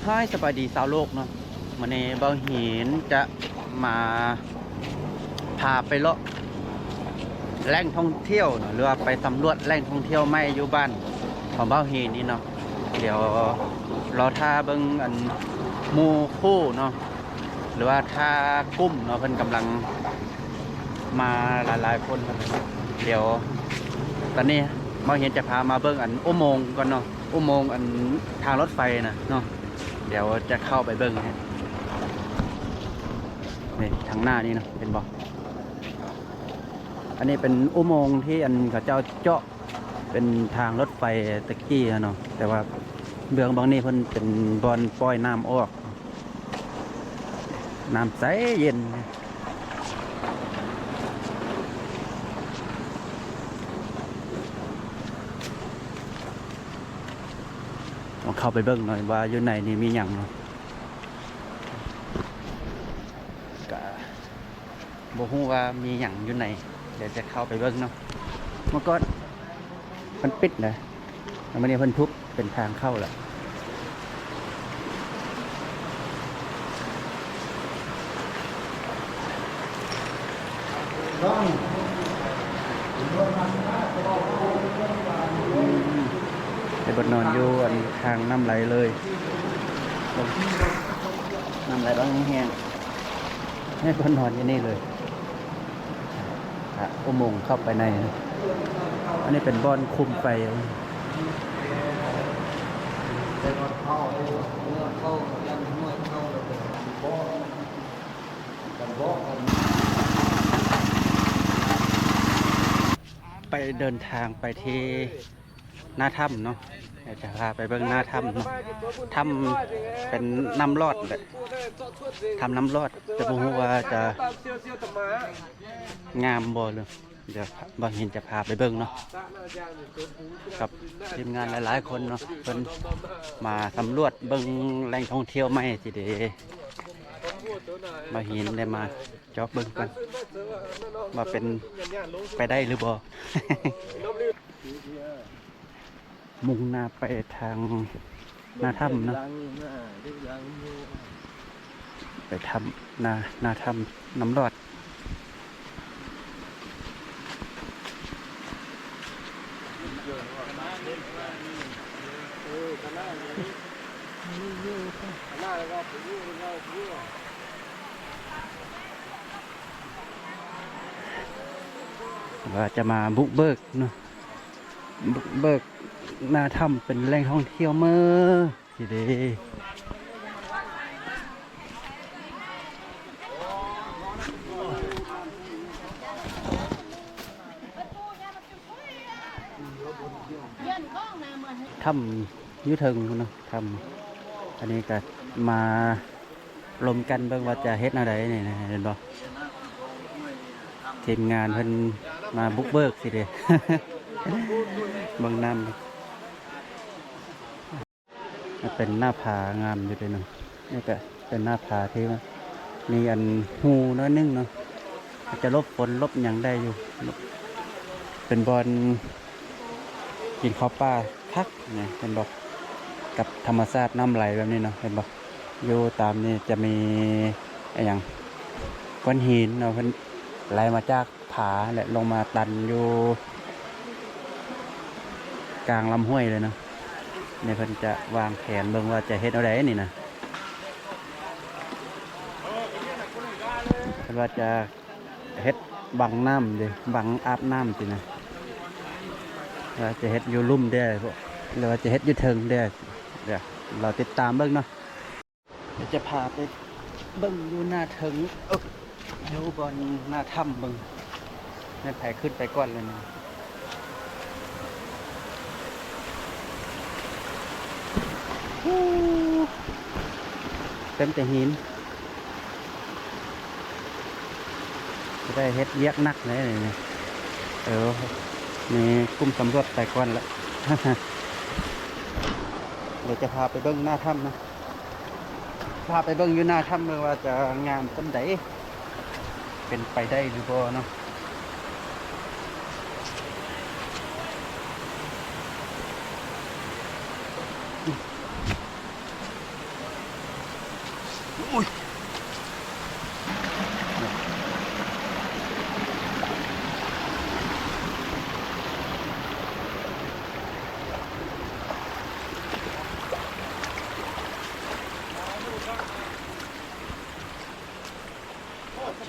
ຮາຍ ສະບາຍດີຊາວໂລກເນາະ, ມື້ນີ້ບ່າວຫີນຈະມາພາໄປເລາະແຫຼ່ງທ່ອງທ່ຽວເນາະ ຫຼືວ່າໄປສຳຫຼວດແຫຼ່ງທ່ອງທ່ຽວໃໝ່ຢູ່ບ້ານຂອງບ່າວຫີນນີ້ເນາະ. ດຽວລໍຖ້າເບິ່ງອັນໝູ່ຄູ່ເນາະ ຫຼືວ່າຖ້າກຸ່ມເນາະ ເພິ່ນກຳລັງມາຫຼາຍໆຄົນ. ດຽວຕອນນີ້ບ່າວຫີນຈະພາມາເບິ່ງອັນອຸໂມງກ່ອນເນາະ, ອຸໂມງອັນທາງລົດໄຟນະເນາະ. ດຽວຈະເຂົ້າໄປເບິ່ງໃຫ້. ນີ້ທາງໜ້ານີ້ເນາະ ເຫັນບໍ່? ອັນນີ້ເປັນອຸໂມງທີ່ອັນເຂົາເຈົ້າເຈາະເປັນທາງລົດໄຟແຕ່ກີ້ຫັ້ນເນາະ, ແຕ່ວ່າເບື້ອງບາງນີ້ເພິ່ນເປັນບ່ອນປ່ອຍນ້ຳອອກ. ນ້ຳໃສເຢັນ. ລອງເຂົ້າໄປເບິ່ງໜ່ອຍວ່າຢູ່ໃນນີ້ມີຫຍັງເນາະ. ກະບໍ່ຮູ້ວ່າມີຫຍັງຢູ່ໃນ, ດຽວຈະເຂົ້າໄປເບິ່ງເນາະ. ເມື່ອກ່ອນມັນປິດນະ, ແລ້ວມື້ນີ້ເພິ່ນທຸບເປັນທາງເຂົ້າລະ. ໄດ້ບ່ອນນອນຢູ່ອັນທາງນ້ຳໄຫຼເລີຍ. ນ້ຳໄຫຼແຮງ, ໃຫ້ເພິ່ນນອນຢູ່ນີ້ເລີຍ. ອະ ອຸໂມງເຂົ້າໄປໃນ, ອັນນີ້ເປັນບ່ອນຄຸມໄຟ. ໄປເດີນທາງໄປທີ່ ໜ້າຖ້ຳເນາະ, ດຽວຈະພາໄປເບິ່ງໜ້າຖ້ຳເນາະ. ຖ້ຳເປັນນ້ຳລອດແຫຼະ, ຖ້ຳນ້ຳລອດ, ແຕ່ບໍ່ຮູ້ວ່າຈະງາມບໍ່ເລີຍ. ດຽວບ່າວຫີນຈະພາໄປເບິ່ງເນາະ ກັບທີມງານຫຼາຍໆຄົນເນາະ, ເພິ່ນມາສຳຫຼວດເບິ່ງແຫຼ່ງທ່ອງທ່ຽວໃໝ່ຊີ້ເດ. ບ່າວຫີນໄດ້ມາຈອກເບິ່ງກ່ອນວ່າເປັນໄປໄດ້ຫຼືບໍ່. ມຸ່ງໜ້າໄປທາງໜ້າຖ້ຳເນາະ, ໄປຖ້ຳ ໜ້າ ໜ້າຖ້ຳນ້ຳລອດ. ວ່າຈະມາບຸກເບີກເນາະ, ບຸກເບີກໜ້າຖ້ຳເປັນແຫຼ່ງທ່ອງທ່ຽວເມີ ນີ້ເດ້. ຖ້ຳຢູ່ເທິງພຸ້ນເນາະ, ຖ້ຳ. ອັນນີ້ກະມາລົມກັນເບິ່ງວ່າຈະເຮັດແນວໃດນີ້ນະ, ເຫັນບໍ່? ທີມງານເພິ່ນມາບຸກເບີກຊີ້ເດ ເບິ່ງນ້ຳ. ມັນເປັນໜ້າຜາງາມຢູ່ເດ້ເນາະ, ນີ້ກະເປັນໜ້າຜາທີ່ວ່າມີອັນຮູໜ້ອຍໜຶ່ງເນາະ, ອາດຈະຫຼົບຝົນຫຼົບຫຍັງໄດ້ຢູ່. ເປັນບ່ອນກິນເຂົ້າປ່າຄັກນະ, ເຫັນບໍ່? ກັບທຳມະຊາດນ້ຳໄຫຼແບບນີ້ເນາະ, ເຫັນບໍ່? ຢູ່ຕາມນີ້ຈະມີອີ່ຫຍັງ ກ້ອນຫີນເນາະ, ເພິ່ນໄຫຼມາຈາກຜາ ແລະ ລົງມາຕັນຢູ່ກາງລຳຫ້ວຍເລີຍເນາະ. ນີ້ເພິ່ນຈະວາງແຜນເບິ່ງວ່າຈະເຮັດແນວໃດນີ້ນະ, ເພິ່ນວ່າຈະ ເຮັດບັງນ້ຳເດ້, ບັງອາບນ້ຳຊີ້ນະ, ວ່າຈະເຮັດຢູ່ລຸ່ມເດ້ ຫຼືວ່າຈະເຮັດຢູ່ເທິງເດ້. ດຽວລໍຕິດຕາມເບິ່ງເນາະ, ດຽວຈະພາໄປເບິ່ງຢູ່ໜ້າເທິງ, ເອີ ຢູ່ບ່ອນໜ້າຖ້ຳເບິ່ງ ແມ່ນໃຜຂຶ້ນໄປກ່ອນແລ້ວນີ້. ເຕັມແຕ່ຫີນ, ຈະໄດ້ເຮັດວຽກໜັກເລີຍນີ້. ເອີ ມີກຸ່ມສຳຫຼວດໄປກ່ອນລະ. ດຽວຈະພາໄປເບິ່ງໜ້າຖ້ຳນະ, ພາໄປເບິ່ງຢູ່ໜ້າຖ້ຳເບິ່ງວ່າຈະງາມສ່ຳໃດ. ເປັນໄປໄດ້ຫຼືບໍ່ເນາະ?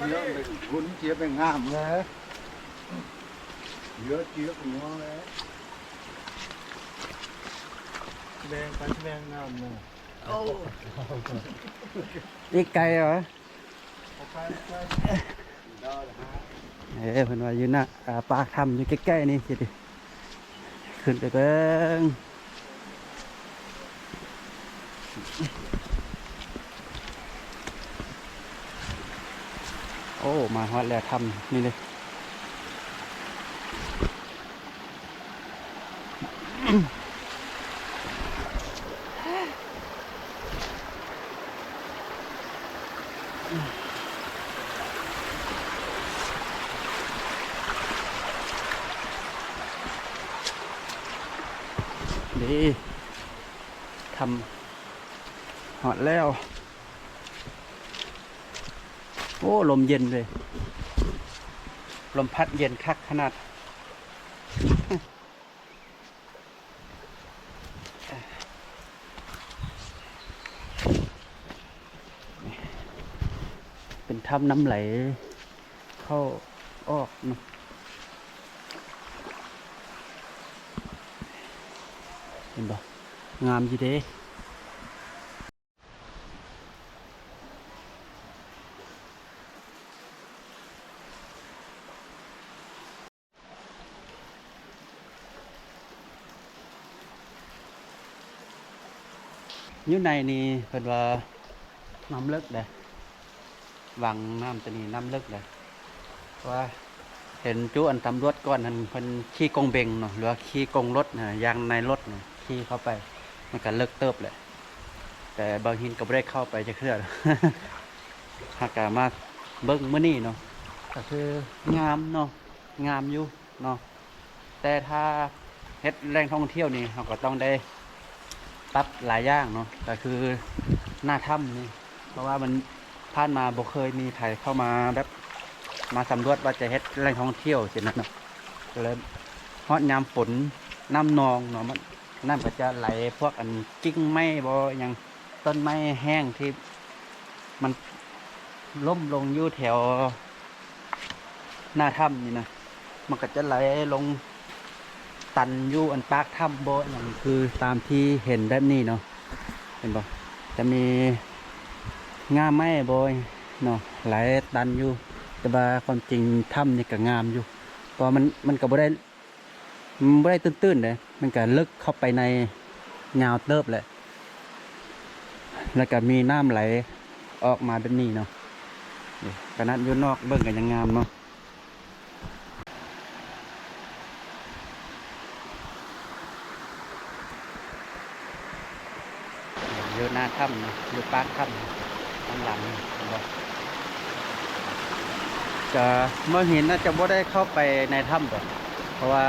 ເປັນຂຸນເສຍໄປງາມແລ້ວ ເຫຼືອເຊືອກຫົວແລ້ວ ແບ່ງໄປແບ່ງງາມເນາະ. ໂອ້ ອີກໄກຫວາ? ເອີ ເພິ່ນວ່າຢູ່ໜ້າ ອ່າ ປາກຖ້ຳຢູ່ໃກ້ໆນີ້ຊິຕິ ຂຶ້ນໄປເບິ່ງ. ໂອ້ ມາຮອດແລ້ວຖ້ຳນີ້ເດ້. ນີ້ ຖ້ຳ ຮອດແລ້ວ. ໂອ້ ລົມເຢັນເລີຍ ລົມພັດເຢັນຄັກຂະໜາດ. ເປັນຖ້ຳນ້ຳໄຫຼເຂົ້າອອກເນາະ ເຫັນບໍ່? ງາມຢູ່ເດ້. ຢູ່ໃນນີ້ເພິ່ນວ່ານ້ຳເລິກເດ້ ວັງນ້ຳຕົວນີ້ນ້ຳເລິກເດ້ ເພາະວ່າເຫັນຈຸອັນຕຳຫຼວດກ່ອນຫັ້ນ ເພິ່ນຂີ່ກົງເບັງເນາະ ຫຼືວ່າຂີ່ກົງລົດນະ ຢ່າງໃນລົດນະ ຂີ່ເຂົ້າໄປ ມັນກະເລິກເຕີບແຫຼະ ແຕ່ບ່າວຫີນກະບໍ່ໄດ້ເຂົ້າໄປຈັກເທື່ອ ຫາກະມາເບິ່ງມື້ນີ້ເນາະ ກະຄືງາມເນາະ ງາມຢູ່ເນາະ ແຕ່ຖ້າເຮັດແຫຼ່ງທ່ອງທ່ຽວນີ້ ເຮົາກໍຕ້ອງໄດ້ປັບຫຼາຍຢ່າງເນາະ ກໍຄືໜ້າຖ້ຳນີ້ ເພາະວ່າມັນຜ່ານມາບໍ່ເຄີຍມີໃຜເຂົ້າມາແບບມາສຳຫຼວດວ່າຈະເຮັດແຫຼ່ງທ່ອງທ່ຽວຊີ້ນະເນາະ ກໍເລີຍຮອດຍາມຝົນ ນ້ຳນອງເນາະ ມັນ ນ້ຳກໍຈະໄຫຼພວກອັນກິ່ງໄມ້ບໍ່ຫຍັງ ຕົ້ນໄມ້ແຫ້ງທີ່ມັນລົ້ມລົງຢູ່ແຖວໜ້າຖ້ຳນີ້ນະ ມັນກໍຈະໄຫຼລົງຕັນຢູ່ອັນປາກຖ້ຳບໍ່ຫຍັງ ຄືຕາມທີ່ເຫັນແບບນີ້ເນາະ ເຫັນບໍ່? ຈະມີງ່າໄມ້ບໍ່ເນາະ ໄຫຼຕັນຢູ່ ແຕ່ວ່າຄວາມຈິງຖ້ຳນີ້ກໍງາມຢູ່ ເພາະວ່າມັນ ມັນກໍບໍ່ໄດ້ ມັນບໍ່ໄດ້ຕື້ນໆເດ້ ມັນກະເລິກເຂົ້າໄປໃນຍາວເຕີບແຫຼະ ແລ້ວກະມີນ້ຳໄຫຼອອກມາແບບນີ້ເນາະ ນີ້ ຂະໜາດຢູ່ນອກເບິ່ງກະຍັງງາມເນາະ. ຢູ່ໜ້າຖ້ຳເນາະ ຢູ່ປາກຖ້ຳທາງຫຼັງ ເຫັນບໍ່? ກະ ບ່າວຫີນອາດຈະບໍ່ໄດ້ເຂົ້າໄປໃນຖ້ຳດອກ ເພາະວ່າ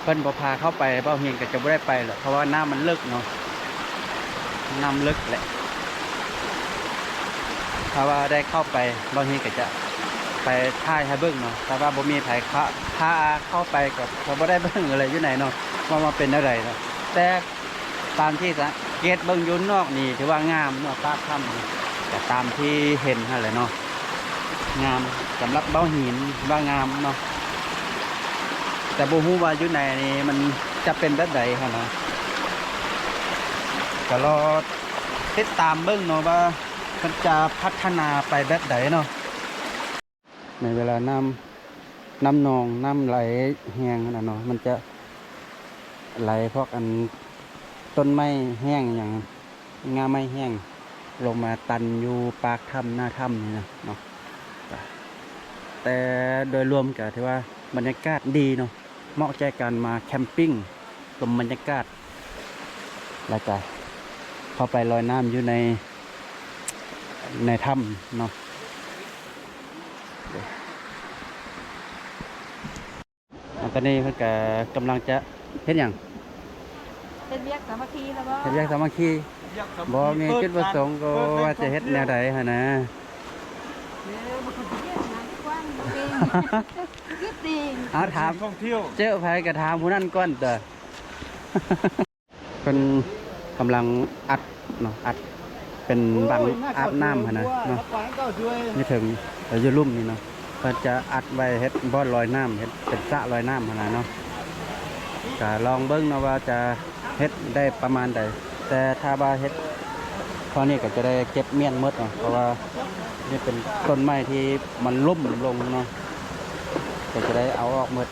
ເພິ່ນບໍ່ພາເຂົ້າໄປ ບ່າວຫີນກໍຈະບໍ່ໄດ້ໄປແຫຼະ ເພາະວ່ານ້ຳມັນເລິກເນາະ ນ້ຳເລິກແຫຼະ ຖ້າວ່າໄດ້ເຂົ້າໄປ ບ່າວຫີນກໍຈະໄປຖ່າຍໃຫ້ເບິ່ງເນາະ ແຕ່ວ່າບໍ່ມີໃຜພາ ພາເຂົ້າໄປ ກໍ ກໍບໍ່ໄດ້ເບິ່ງເລີຍຢູ່ໃນເນາະ ວ່າມັນເປັນແນວໃດເນາະ ແຕ່ ຕາມທີ່ສັງເກດເບິ່ງຢູ່ນອກນີ້ຖືວ່າງາມເນາະ ປາກຖ້ຳນີ້ ກໍຕາມທີ່ເຫັນຫັ້ນແຫຼະເນາະ ງາມ ສຳລັບບ່າວຫີນວ່າງາມເນາະ ແຕ່ບໍ່ຮູ້ວ່າຢູ່ໃນນີ້ມັນຈະເປັນແບບໃດຫັ້ນນະ ກໍລໍຕິດຕາມເບິ່ງເນາະວ່າມັນຈະພັດທະນາໄປແບບໃດເນາະ. ໃນເວລານ້ຳ ນ້ຳໜອງ ນ້ຳໄຫຼແຮງຫັ້ນນະເນາະ ມັນຈະໄຫຼພວກອັນຕົ້ນໄມ້ແຫ້ງຫຍັງ ງ່າໄມ້ແຫ້ງລົງມາຕັນຢູ່ປາກຖ້ຳ ໜ້າຖ້ຳນີ້ນະເນາະ ແຕ່ໂດຍລວມກະຖືວ່າບັນຍາກາດດີເນາະ ເໝາະແກ່ການມາແຄມປິງ ຊົມບັນຍາກາດ ແລ້ວກະເຂົ້າໄປລອຍນ້ຳຢູ່ໃນ ໃນຖ້ຳເນາະ ອັນຕອນນີ້ເພິ່ນກະກຳລັງຈະເຮັດຫຍັງ? ເຮັດວຽກສາມັກຄີແລ້ວບໍ່? ເຮັດວຽກສາມັກຄີ ບໍ່ມີຈຸດປະສົງກໍວ່າຈະເຮັດແນວໃດຫັ້ນນະ ເອີ ບໍ່ເຮັດຫຍັງກວ້າງເອງ ເຮັດເອງ ເອົາຖາມ ທ່ອງທ່ຽວ ເຈີໃຜກໍຖາມຜູ້ນັ້ນກ່ອນເດີ. ເພິ່ນກຳລັງອັດເນາະ ອັດ ເປັນບັງອາບນ້ຳຫັ້ນນະເນາະ ຢູ່ເທິງ ເອີ ຢູ່ລຸ່ມນີ້ເນາະ ເພິ່ນຈະອັດໄວ້ເຮັດບ່ອນລອຍນ້ຳ ເຮັດເປັນສະລອຍນ້ຳຫັ້ນນະເນາະ. ກະລອງເບິ່ງເນາະວ່າຈະເຮັດໄດ້ປະມານໃດ ແຕ່ຖ້າວ່າເຮັດເທົ່ານີ້ກໍຈະໄດ້ເກັບມ້ຽນໝົດເນາະ ເພາະວ່ານີ້ເປັນຕົ້ນໄມ້ທີ່ມັນລົ້ມລົງເນາະ ກໍຈະໄດ້ເອົາອອກໝົດ.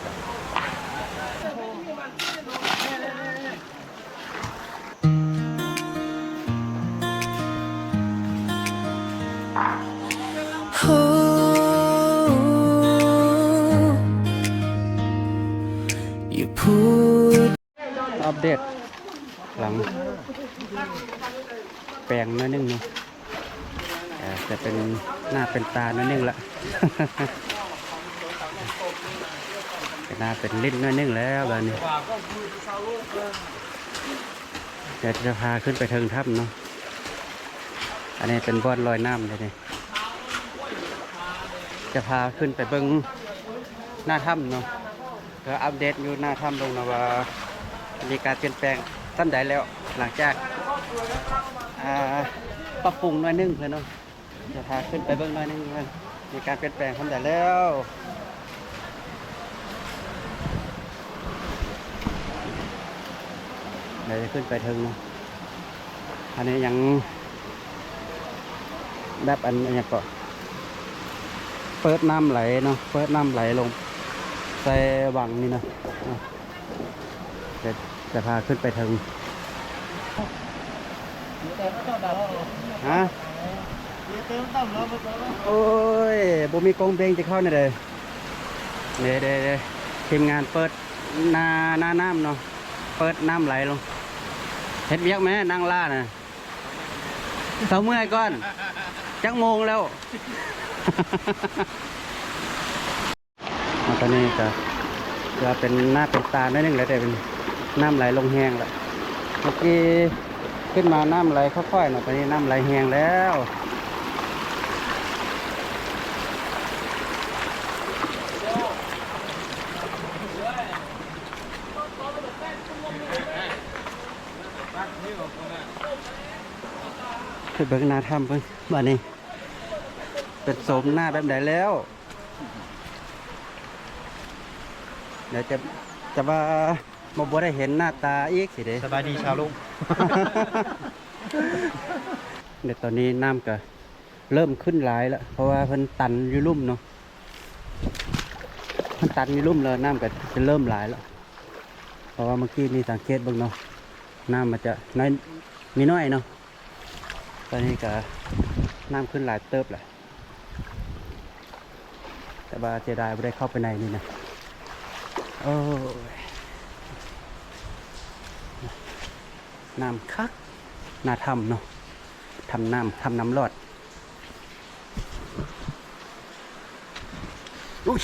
ອັບເດດຫຼັງແປງໜ້ອຍໜຶ່ງເນາະ. ເອີ ຈະເປັນໜ້າເປັນຕາໜ້ອຍໜຶ່ງລະ ເປັນໜ້າເປັນຫຼິ້ນໜ້ອຍໜຶ່ງແລ້ວບາດນີ້. ດຽວຈະພາຂຶ້ນໄປເທິງຖ້ຳເນາະ. ອັນນີ້ເປັນບ່ອນລອຍນ້ຳເດ້ນີ້ ຈະພາຂຶ້ນໄປເບິ່ງໜ້າຖ້ຳເນາະ. ກໍອັບເດດຢູ່ໜ້າຖ້ຳເບິ່ງເນາະວ່າມີການປ່ຽນແປງສ່ຳໃດແລ້ວ ຫຼັງຈາກ ອ່າ ປັບປຸງໜ້ອຍໜຶ່ງເພິ່ນເນາະ. ຈະພາຂຶ້ນໄປເບິ່ງໜ້ອຍໜຶ່ງວ່າມີການປ່ຽນແປງສ່ຳໃດແລ້ວ. ດຽວຈະຂຶ້ນໄປເທິງເນາະ. ອັນນີ້ຍັງແບບ ອັນ ຫຍັງເກາະ ເປີດນ້ຳໄຫຼເນາະ ເປີດນ້ຳໄຫຼລົງໃສ່ວັງນີ້ເນາະ. ດຽວຈະພາຂຶ້ນໄປເທິງ. ຮະ? ໂອ້ຍ ບໍ່ມີກົງເບັງຈະເຂົ້າແນວໃດ. ເດ້ໆໆ ທີມງານເປີດໜ້າ ໜ້ານ້ຳເນາະ ເປີດນ້ຳໄຫຼລົງ. ເຮັດວຽກແມ້ ນັ່ງລ້ານະ. ເຊົາເມື່ອຍກ່ອນ ຈັກໂມງແລ້ວ? ຕອນນີ້ກໍຖືວ່າເປັນໜ້າເປັນຕາໜ້ອຍໜຶ່ງແລ້ວເດ້ ເປັນນ້ຳໄຫຼລົງແຮງແລ້ວ. ເມື່ອກີ້ຂຶ້ນມານ້ຳໄຫຼຄ່ອຍໆເນາະ ຕອນນີ້ນ້ຳໄຫຼແຮງແລ້ວ. ໄປເບິ່ງໜ້າຖ້ຳເບິ່ງບາດນີ້ ເປັນໂສມໜ້າແບບໃດແລ້ວ. ດຽວຈະ ຈະວ່າບໍ່ ບໍ່ໄດ້ເຫັນໜ້າຕາອີກຊິເດ້. ສະບາຍດີຊາວລຸງ. ດຽວຕອນນີ້ນ້ຳກະເລີ່ມຂຶ້ນຫຼາຍລະ ເພາະວ່າເພິ່ນຕັນຢູ່ລຸ່ມເນາະ ເພິ່ນຕັນຢູ່ລຸ່ມແລ້ວ ນ້ຳກະຈະເລີ່ມຫຼາຍລະ. ເພາະວ່າເມື່ອກີ້ນີ້ສັງເກດເບິ່ງເນາະ ນ້ຳມັນຈະນ້ອຍ ມີໜ້ອຍເນາະ. ຕອນນີ້ກະນ້ຳຂຶ້ນຫຼາຍເຕີບແຫຼະ ແຕ່ວ່າເສຍດາຍບໍ່ໄດ້ເຂົ້າໄປໃນນີ້ນະ. ໂອ້ຍ ນ້ຳຄັກ ໜ້າຖ້ຳເນາະ ຖ້ຳນ້ຳ ຖ້ຳນ້ຳລອດ. ອຸ້ຍ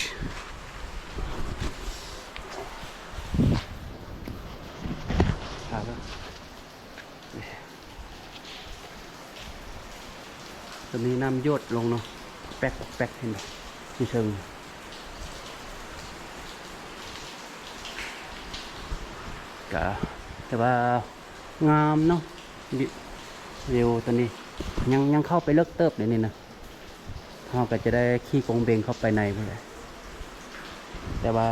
ຕອນນີ້ນ້ຳຢົດລົງເນາະ ແປັກໆ ເຫັນບໍ່ ຢູ່ເທິງ. ກະ ແຕ່ວ່າ ງາມເນາະ ວິ ວິວຕົວນີ້ ຍັງ ຍັງເຂົ້າໄປເລິກເຕີບເດນີ້ນະ. ເຮົາກໍຈະໄດ້ຂີ່ກົງເບັງເຂົ້າໄປໃນພຸ້ນແຫຼະ ແຕ່ວ່າ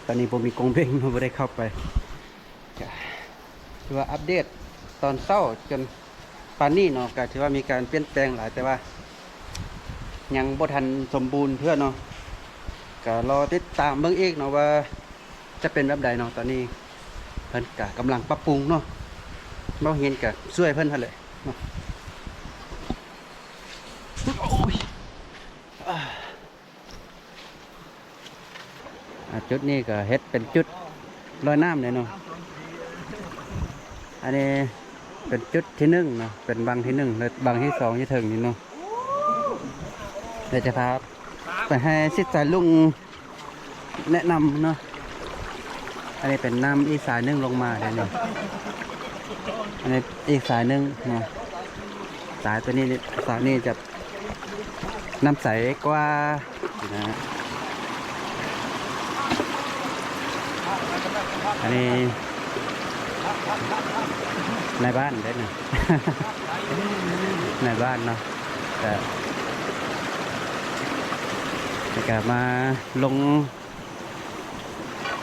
ຕອນນີ້ບໍ່ມີກົງເບັງ ເຮົາບໍ່ໄດ້ເຂົ້າໄປ. ກະຖືວ່າອັບເດດຕອນເຊົ້າຈົນປານນີ້ເນາະ ກະຖືວ່າມີການປ່ຽນແປງຫຼາຍ ແຕ່ວ່າຍັງບໍ່ທັນສົມບູນເທື່ອເນາະ. ກະລໍຕິດຕາມເບິ່ງອີກເນາະວ່າ ຈະເປັນແບບໃດເນາະ. ຕອນນີ້ເພິ່ນກະກຳລັງປັບປຸງເນາະ ເບົາຫີນກະຊ່ວຍເພິ່ນຫັ້ນແຫຼະເນາະ. ໂອ້ຍ ອາ ອາ ຈຸດນີ້ກະເຮັດເປັນຈຸດລອຍນ້ຳເດ້ເນາະ. ອັນນີ້ເປັນຈຸດທີໜຶ່ງເນາະ ເປັນບັງທີໜຶ່ງ ແລະ ບັງທີສອງຢູ່ເທິງນີ້ເນາະ. ດຽວຈະພາໄປໃຫ້ສິດສາຍລຸງ ແນະນຳເນາະ. ອັນນີ້ເປັນນ້ຳອີກສາຍໜຶ່ງລົງມາເດ້ນີ້ ອັນນີ້ອີກສາຍໜຶ່ງເນາະ. ສາຍຕົວນີ້ ສາຍນີ້ຈະນ້ຳໃສກວ່ານະ. ອັນນີ້ນາຍບ້ານເດ້ນີ້. ໃນບ້ານເນາະ ກະ ກະມາລົງ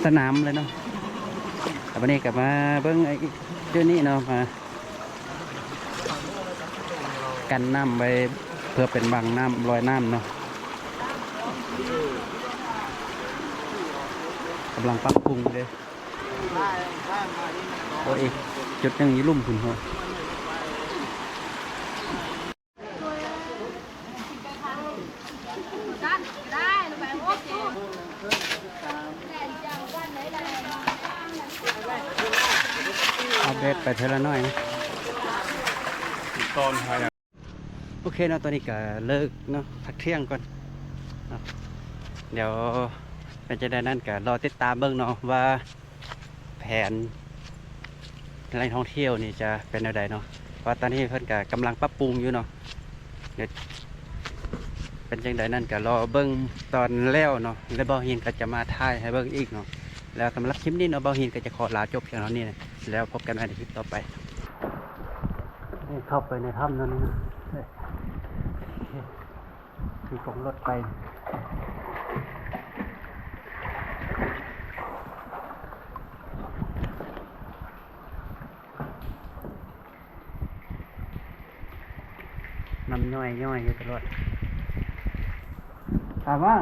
ສະໜາມເລີຍເນາະ. ແລ້ວບັດນີ້ກະມາເບິ່ງໄອ້ຈຸດນີ້ເນາະ ມາ ກັນນ້ຳໄວ້ເພື່ອເປັນບັງນ້ຳ ລອຍນ້ຳເນາະ. ກຳລັງປັບປຸງເດ້. ໂອ້ ອີກຈຸດໜຶ່ງຢູ່ລຸ່ມພຸ້ນເນາະ. ອັບເດດໄປເທື່ອລະໜ້ອຍນະ. ໂອເຄເນາະ ຕອນນີ້ກະເລີກເນາະ ພັກທ່ຽງກ່ອນເນາະ. ດຽວເປັນຈັ່ງໃດນັ້ນກະລໍຕິດຕາມເບິ່ງເນາະ ວ່າແຜນແຫຼ່ງທ່ອງທ່ຽວນີ້ຈະເປັນແນວໃດເນາະ. ເພາະວ່າຕອນນີ້ເພິ່ນກະກຳລັງປັບປຸງຢູ່ເນາະ. ດຽວເປັນຈັ່ງໃດນັ້ນກະລໍເບິ່ງຕອນແລ້ວເນາະ ແລ້ວບ່າວຫີນກະຈະມາຖ່າຍໃຫ້ເບິ່ງອີກເນາະ. ແລ້ວສຳລັບຄລິບນີ້ເນາະ ບ່າວຫີນກະຈະຂໍລາຈົບພຽງເທົ່ານີ້ ແລ້ວພົບກັນໃໝ່ໃນຄລິບຕໍ່ໄປ. ນີ້ເຂົ້າໄປໃນຖ້ຳແລ້ວນີ້ນະ ເອີ ມີກົງລົດໄປ. ນ້ຳຍ້ອຍໆຢູ່ຕະຫຼອດ. ຖາມວ່າ